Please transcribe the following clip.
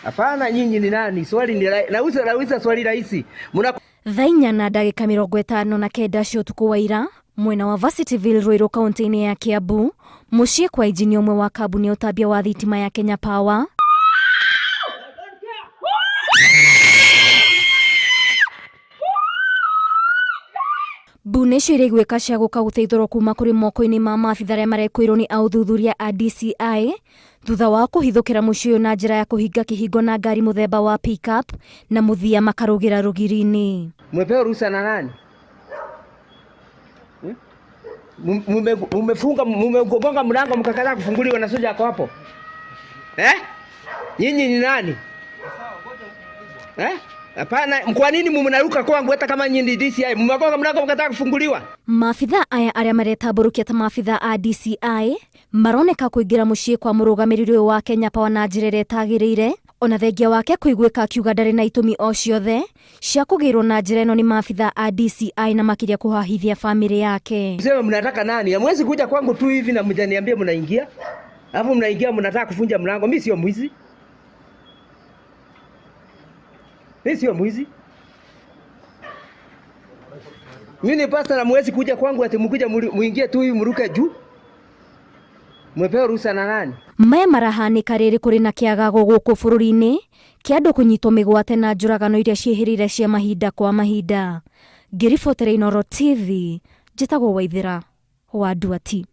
Hapana, nyinyi ni nani? Swali ni nauliza, nauliza swali rahisi. Muna Thaa inya na ndagĩka 59 cia ũtukũ wa ira mwena wa Varsityville Ruiru kaunti-inĩ ya Kiambu mũciĩ kwa injinia ũmwe wa kambuni ya ũtambia wa thitima ya Kenya Power. Mbu nĩcio iraiguĩka cia gũka gũteithũrwo kuma kũrĩ moko-inĩ ma maabitha arĩa marekũirwo nĩ aũthuthuria a DCI thutha wao kũhithũkĩra mũciĩ ũyũ na njĩra ya kũhinga kĩhingo na ngari mũthemba wa pickup na mũthia makarũgĩra rũgiri-inĩ. Mmepewa ruhusa na nani? Mumefunga, mumegonga mlango mkakataa kufunguliwa na soja ako hapo. Eh? Nyinyi ni nani? Eh? Hapana, kwa nini mnaruka kwangu hata kama nyinyi ni DCI? Mmegonga mlango mkakataa kufunguliwa. Maabitha aya arĩa maretambũrũkia ta maabitha a DCI maroneka kũingĩra mũciĩ kwa mũrũgamĩrĩri ũyũ wa Kenya Power na njĩra ĩrĩa ĩtagĩrĩire ona thengia wake kũiguĩka akiuga ndarĩ na itũmi o ciothe cia kũgĩrwo na njĩra ĩno nĩ maabitha a DCI na makĩria kũhahithia famĩlĩ yake. Sema mnataka nani? Hamwezi kuja kwangu tu hivi na mjaniambia mnaingia. Alafu mnaingia mnataka kuvunja mlango. Mimi sio mwizi. Mimi sio mwizi. Mimi ni pastor na mwezi kuja kwangu ati mkuja muingie tu hivi mruke juu. Mmepewa ruhusa na nani? Maya marahanĩka rĩrĩ kũrĩ na kĩagago gũkũ bũrũri-inĩ kĩa andũ kũnyitwo mĩgwate na njũragano iria ciĩhĩrĩire cia mahinda kwa mahinda. Ngĩribotera Inooro TV, njĩtagwo Waithĩra wa Nduati.